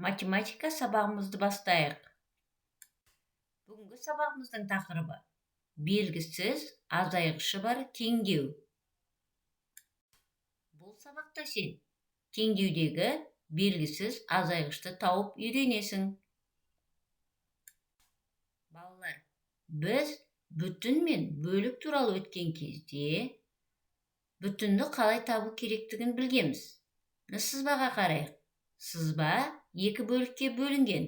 Математика сабағымызды бастайық. Бүгінгі сабағымыздың тақырыбы: белгісіз азайғышы бар теңдеу. Бұл сабақта сен теңдеудегі белгісіз азайғышты тауып үйренесің. Балалар, біз бүтін мен бөлік туралы өткен кезде бүтінді қалай табу керектігін білгенбіз. Мына сызбаға қарайық. Сызба екі бөлікке бөлінген.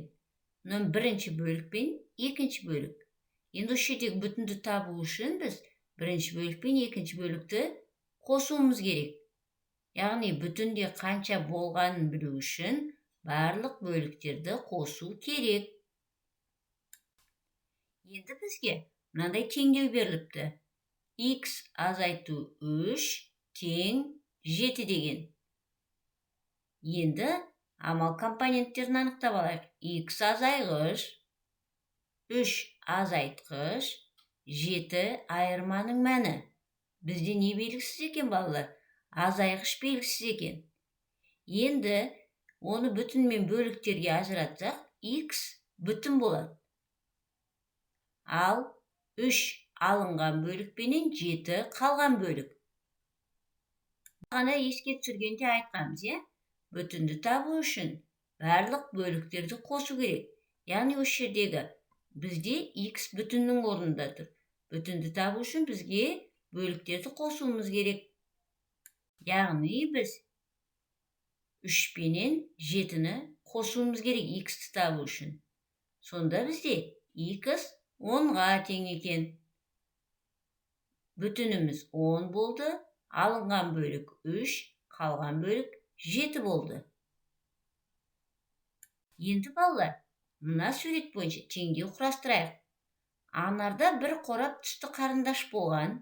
Мына бірінші бөлік пен екінші бөлік. Енді осы жердегі бүтінді табу үшін біз бірінші бөлік пен екінші бөлікті қосуымыз керек. Яғни бүтінде қанша болғанын білу үшін барлық бөліктерді қосу керек. Енді бізге мынандай теңдеу беріліпті. X азайту 3 тең 7 деген. Енді амал компоненттерін анықтап алайық. X азайғыш, 3 азайтқыш, 7 айырманың мәні. Бізде не белгісіз екен, балалар? Азайғыш белгісіз екен. Енді оны бүтін мен бөліктерге ажыратсақ, x бүтін болады. Ал 3 алынған бөлікпенен 7 қалған бөлік. Ғана еске түсіргенде айтқанбыз, иә? Бүтінді табу үшін барлық бөліктерді қосу керек. Яғни осы жердегі бізде x бүтіннің орнында тұр. Бүтінді табу үшін бізге бөліктерді қосуымыз керек. Яғни біз 3 пенен 7-ні қосуымыз керек x-ті табу үшін. Сонда бізде x 10-ға тең екен. Бүтініміз 10 болды, алынған бөлік 3, қалған бөлік 7 болды. Енді, балалар, мына сурет бойынша теңдеу құрастырайық. Анарда бір қорап түсті қарындаш болған.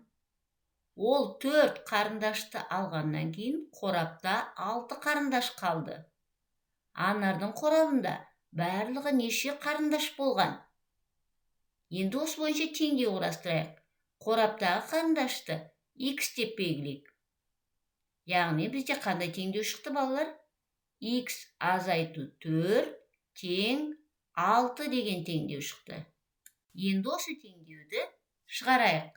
Ол 4 қарындашты алғаннан кейін қорапта 6 қарындаш қалды. Анардың қорабында барлығы неше қарындаш болған? Енді осы бойынша теңдеу құрастырайық. Қораптағы қарындашты x деп белгілейік. Яғни бізде қандай теңдеу шықты, балалар? X азайту 4 тең 6 деген теңдеу шықты. Енді осы теңдеуді шығарайық.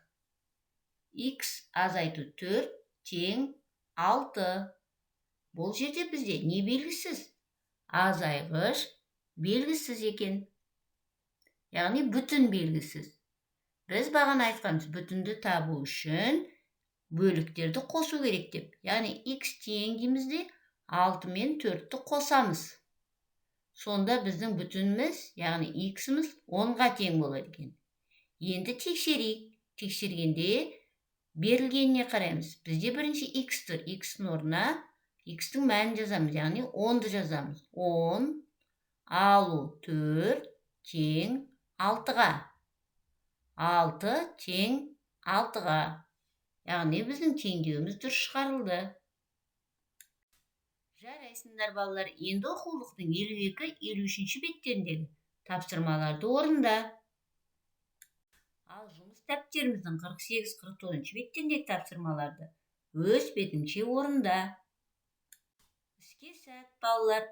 X азайту 4 тең 6. Бұл жерде бізде не белгісіз? Азайғыш белгісіз екен. Яғни бүтін белгісіз. Біз бағана айтқанбыз, бүтінді табу үшін бөліктерді қосу керек деп. Яғни x тең дейміз де, 6 мен 4-ті қосамыз. Сонда біздің бүтініміз, яғни x-іміз 10-ға тең болады екен. Енді тексерейік. Тексергенде берілгеніне қараймыз. Бізде бірінші x тұр. X-дің орнына x-тің мәнін жазамыз, яғни 10-ды жазамыз. 10 алу 4 тең 6-ға. 6 тең 6-ға. Яғни біздің теңдеуіміз дұрыс шығарылды. Жарайсыңдар, балалар. Енді оқулықтың 52-53 беттеріндегі тапсырмаларды орында. Ал жұмыс дәптеріміздің 48-49 беттеріндегі тапсырмаларды өз бетінше орында. Іске сәт, балалар.